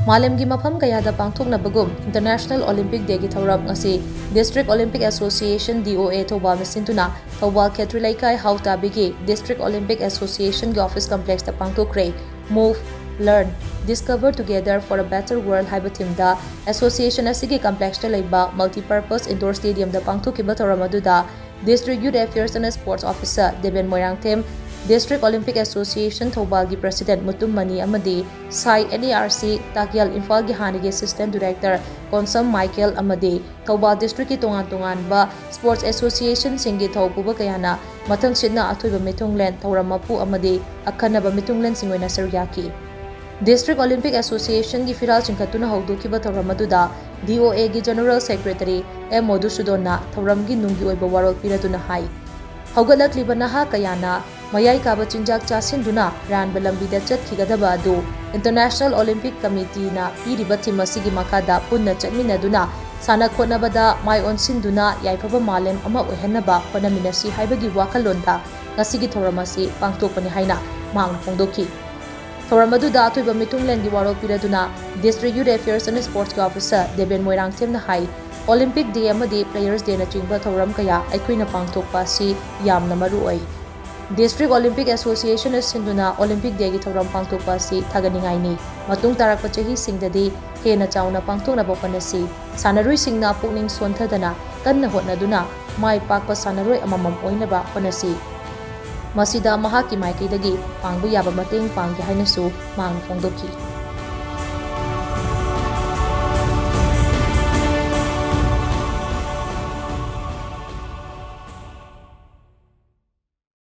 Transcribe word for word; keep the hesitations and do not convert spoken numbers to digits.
ꯃꯥꯂꯦꯝꯒꯤ ꯃꯐꯝ ꯀꯌꯥꯗ ꯄꯥꯡꯊꯣꯛꯅꯕꯒꯨꯝ International Olympic Day ꯒꯤ ꯊꯧꯔꯝ ꯉꯁꯤ District Olympic Association, D O A, ꯊꯧꯕꯥꯜꯅ ꯁꯤꯟꯗꯨꯅ ꯊꯧꯕꯥꯜ ꯈꯦꯇ꯭ꯔꯤ ꯂꯩꯀꯥꯏ ꯍꯥꯎꯇꯥꯕꯤꯒꯤ District Olympic Association ꯒꯤ office complex ꯇ ꯄꯥꯡꯊꯣꯛꯈ꯭ꯔꯦ꯫ Move, Learn, Discover Together for a Better World ꯍꯥꯏꯕ theme ꯗ association ꯑꯁꯤꯒꯤ complex ꯇ ꯂꯩꯕ multipurpose indoor stadium ꯗ ꯄꯥꯡꯊꯣꯛꯈꯤꯕ ꯊꯧꯔꯝ ꯑꯗꯨꯗ District Youth Affairs and Sports Officer Deben Moirangthem, District Olympic Association ꯊꯧꯕꯥꯜꯒꯤ President ꯃꯨꯇꯨꯝ ꯃꯅꯤ ꯑꯃꯗꯤ ꯁꯥꯏ N E R C ꯇꯥꯛꯌꯦꯜ ꯏꯝꯐꯥꯜꯒꯤ ꯍꯥꯟꯅꯒꯤ Assistant Director ꯀꯣꯟꯁꯝ ꯃꯥꯏꯀꯦꯜ ꯑꯃꯗꯤ ꯊꯧꯕꯥꯜ district ꯀꯤ ꯇꯣꯉꯥꯟ ꯇꯣꯉꯥꯟꯕ sports association ꯁꯤꯡꯒꯤ ꯊꯧ ꯄꯨꯕ ꯀꯌꯥꯅ ꯃꯊꯪꯁꯤꯠꯅ ꯑꯊꯣꯏꯕ ꯃꯤꯊꯨꯡꯂꯦꯟ, ꯊꯧꯔꯝ ꯃꯄꯨ ꯑꯃꯗꯤ ꯑꯈꯟꯅꯕ ꯃꯤꯊꯨꯡꯂꯦꯟꯁꯤꯡ ꯑꯣꯏꯅ ꯁꯔꯨꯛ ꯌꯥꯈꯤ꯫ District Olympic Association ꯒꯤ ꯐꯤꯔꯥꯜ ꯆꯤꯡꯈꯠꯇꯨꯅ ꯍꯧꯗꯣꯛꯈꯤꯕ ꯊꯧꯔꯝ ꯑꯗꯨꯗ D O A ꯒꯤ General Secretary ꯑꯦꯝ ꯃꯣꯗꯨꯁꯨꯗꯣꯟꯅ ꯊꯧꯔꯝꯒꯤ ꯅꯨꯡꯒꯤ ꯑꯣꯏꯕ ꯋꯥꯔꯣꯜ ꯄꯤꯔꯗꯨꯅ ꯍꯥꯏ, ꯍꯧꯒꯠꯂꯛꯂꯤꯕ ꯅꯍꯥ ꯀꯌꯥꯅ ꯃꯌꯥꯏ ꯀꯥꯕ ꯆꯤꯟꯖꯥꯛ ꯆꯥꯁꯤꯟꯗꯨꯅ ꯑꯔꯥꯟꯕ ꯂꯝꯕꯤꯗ ꯆꯠꯈꯤꯒꯗꯕ ꯑꯗꯨ International Olympic Committee ꯅ ꯄꯤꯔꯤꯕ theme ꯑꯁꯤꯒꯤ ꯃꯈꯥꯗ ꯄꯨꯟꯅ ꯆꯠꯃꯤꯟꯅꯗꯨꯅ ꯁꯥꯟꯅ ꯈꯣꯠꯅꯕꯗ ꯃꯥꯏ ꯑꯣꯟꯁꯤꯟꯗꯨꯅ ꯌꯥꯏꯐꯕ ꯃꯥꯂꯦꯝ ꯑꯃ ꯑꯣꯏꯍꯟꯅꯕ ꯍꯣꯠꯅꯃꯤꯟꯅꯁꯤ ꯍꯥꯏꯕꯒꯤ ꯋꯥꯈꯜꯂꯣꯟꯗ ꯉꯁꯤꯒꯤ ꯊꯧꯔꯝ ꯑꯁꯤ ꯄꯥꯡꯊꯣꯛꯄꯅꯤ ꯍꯥꯏꯅ ꯃꯍꯥꯛꯅ ꯐꯣꯡꯗꯣꯛꯈꯤ꯫ ꯊꯧꯔꯝ ꯑꯗꯨꯗ ꯑꯊꯣꯏꯕ ꯃꯤꯊꯨꯡꯂꯦꯟꯒꯤ ꯋꯥꯔꯣꯜ ꯄꯤꯔꯗꯨꯅ District Youth Affairs and Sports ꯀꯤ officer ꯗꯦꯕꯦꯟ ꯃꯣꯏꯔꯥꯡꯊꯦꯝꯅ ꯍꯥꯏ, Olympic Day ꯑꯃꯗꯤ Players Day ꯅꯆꯤꯡꯕ ꯊꯧꯔꯝ ꯀꯌꯥ ꯑꯩꯈꯣꯏꯅ ꯄꯥꯡꯊꯣꯛꯄ ꯑꯁꯤ ꯌꯥꯝꯅ ꯃꯔꯨ ꯑꯣꯏ꯫ District Olympic Association ꯅ ꯁꯤꯟꯗꯨꯅ Olympic Day ꯒꯤ ꯊꯧꯔꯝ ꯄꯥꯡꯊꯣꯛꯄ ꯑꯁꯤ ꯊꯥꯒꯠꯅꯤꯡꯉꯥꯏꯅꯤ꯫ ꯃꯇꯨꯡ ꯇꯥꯔꯛꯄ ꯆꯍꯤꯁꯤꯡꯗꯗꯤ ꯍꯦꯟꯅ ꯆꯥꯎꯅ ꯄꯥꯡꯊꯣꯛꯅꯕ ꯍꯣꯠꯅꯁꯤ꯫ ꯁꯥꯟꯅꯔꯣꯏꯁꯤꯡꯅ ꯄꯨꯛꯅꯤꯡ ꯁꯣꯟꯊꯗꯅ ꯀꯟꯅ ꯍꯣꯠꯅꯗꯨꯅ ꯃꯥꯏ ꯄꯥꯛꯄ ꯁꯥꯟꯅꯔꯣꯏ ꯑꯃꯃꯝ ꯑꯣꯏꯅꯕ ꯍꯣꯠꯅꯁꯤ꯫ ꯃꯁꯤꯗ ꯃꯍꯥꯛꯀꯤ ꯃꯥꯏꯀꯩꯗꯒꯤ ꯄꯥꯡꯕ ꯌꯥꯕ ꯃꯇꯦꯡ ꯄꯥꯡꯒꯦ ꯍꯥꯏꯅꯁꯨ ꯃꯍꯥꯛꯅ ꯐꯣꯡꯗꯣꯛꯈꯤ꯫